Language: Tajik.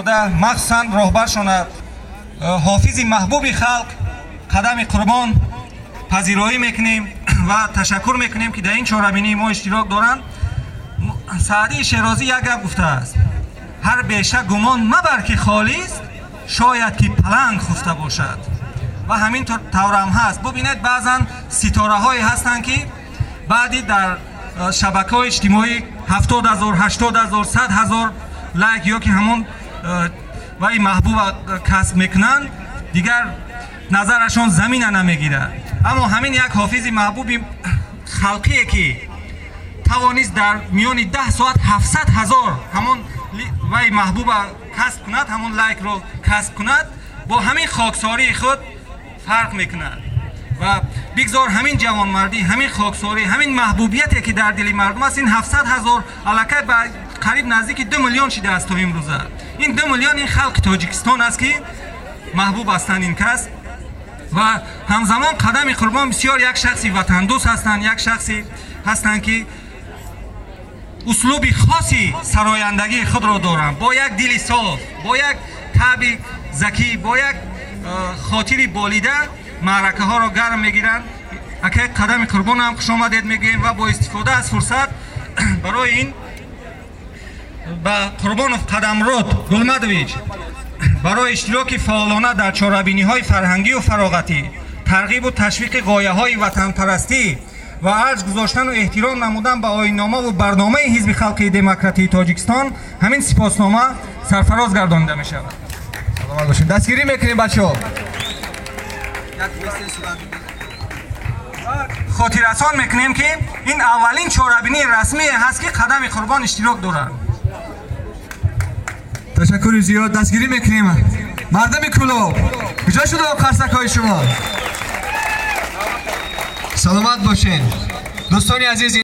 Истифода махсусан роҳбаршона ҳофизи маҳбуби халқ Қадами Қурбон пазироӣ мекунем ва ташаккур мекунем, ки дар ин чорабинии мо иштирок доранд. Саъдии Шерозӣ як гап гуфтааст: ҳар беша гумон мабар, ки холист, шояд ки паланг хуфта бошад. Ва ҳамин таврам ҳаст. Бубинед, баъзан ситораҳое ҳастанд, ки баъди дар шабакаҳои иҷтимоӣ 70 000, 80 000, 100 000 лайк ё ки ҳамон ваи маҳбуба касб мекунанд, дигар назарашон замина намегирад. Аммо ҳамин як ҳофизи маҳбуби халқие, ки тавонист дар миёни 10 соат 700 000 ҳамон ваи маҳбуба касб кунад, ҳамон лайкро касб кунад, бо ҳамин хоксории худ фарқ мекунад. Ва бигзор ҳамин ҷавонмардӣ, ҳамин хоксорӣ, ҳамин маҳбубияте, ки дар дили мардум аст, ин 700 000 аллакай ба қариб наздики 2 миллион шидааст то имрӯза. Ин 2 миллион ин халқи Тоҷикистон аст, ки маҳбуб ҳастанд ин кас. Ва ҳамзамон Қадами Қурбон бисёр як шахси ватандӯст ҳастанд, як шахсе ҳастанд, ки услуби хоси сарояндагии худро доранд, бо як дили соф, бо як таби закӣ, бо як хотири болида маъракаҳоро гарм мегиранд. Акай Қадами Қурбон ҳам хушомадед мегӯем ва бо истифода аз фурсат барои ин ба Қурбонов Қадамрод Гулмадович барои иштироки фаъолона дар чорабиниҳои фарҳангию фароғатӣ, тарғибу ташвиқи ғояҳои ватанпарастӣ ва арҷ гузоштану эҳтиром намудан ба оинномаву барномаи Ҳизби Халқии Демократии Тоҷикистон ҳамин сипоснома сарфароз гардонида мешавад. Саломат бошед, дастгирӣ мекунем, бачаҳо. Хотиррасон мекунем, ки ин аввалин чорабинии расмие ҳаст, ки Қадами Қурбон иштирок дорад. Ташаккури зиёд, дастгирӣ мекунем. Мардами Кӯлоб, куҷо шуда қарсакҳои шумо? Саломат бошед, дӯстони азиз.